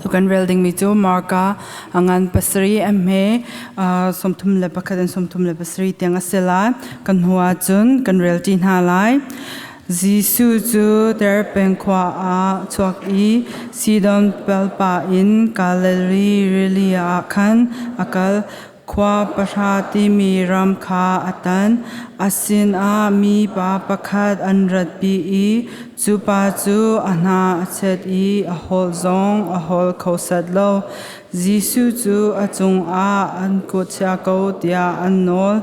Tu kan rel dingmi cu Marka a ngan pasarih a hme 31 in 37 tiang a si lai. Kan hnu ahcun kan rel ṭi hna lai. Jesuh cu Terpeng khua ah chuak i Sidon pelpa in Galilee rili ah khan a kal. Khua pahra timi ram kha a tan. A sinah mipa pakhat an ratpi i cu pa cu a hna a chet i a holh zong a holh kho set lo. Jesuh cu a cungah an kut chia ko tiah an nawl.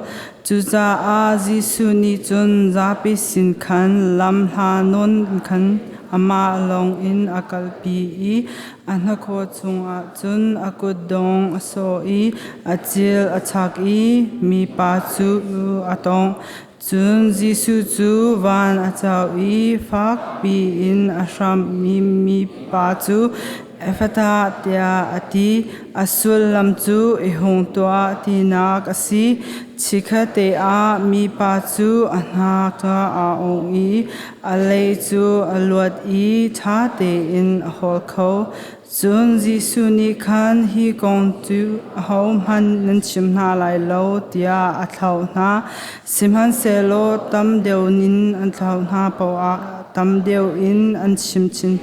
Cucaah Jesuh nih cun zapi sin khan lam hla nawn khan amah lawngin a kalpi i a hnakhaw chungah cun a kutdong a sawh i a cil a chak i mipa cu a tawngh. Cun Jesuh cu van a cau i fakpi in a hramh i mipa cu Ephrathah tiah a ti. A sullam cu i hung tuah tinak a si. Chikkhatte ah mipa cu a hna kha aa ong i a lei cu a luat i ṭha tein a hawl kho. Cun Jesuh nih khan hi kong cu ahohmanh nan chim hna lai lo tiah a thlauh hna. Sihmanhsehlaw tam deuh in an thlauh hna paoh ah tam deuh in an chim chin.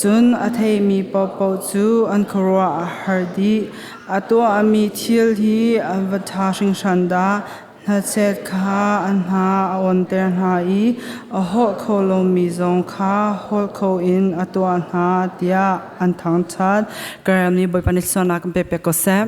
Cun a theimi paohpaoh cu an khuaruah a har dih. A tuahmi thil hi an va ṭha hringhran dah! Hnachet kha an hna a awnter hna i a holh kho lomi zong kha holh kho in a tuah hna tiah an thangṭhat. Ka ram nih Bawipa nih sualnak kan pe pek ko seh.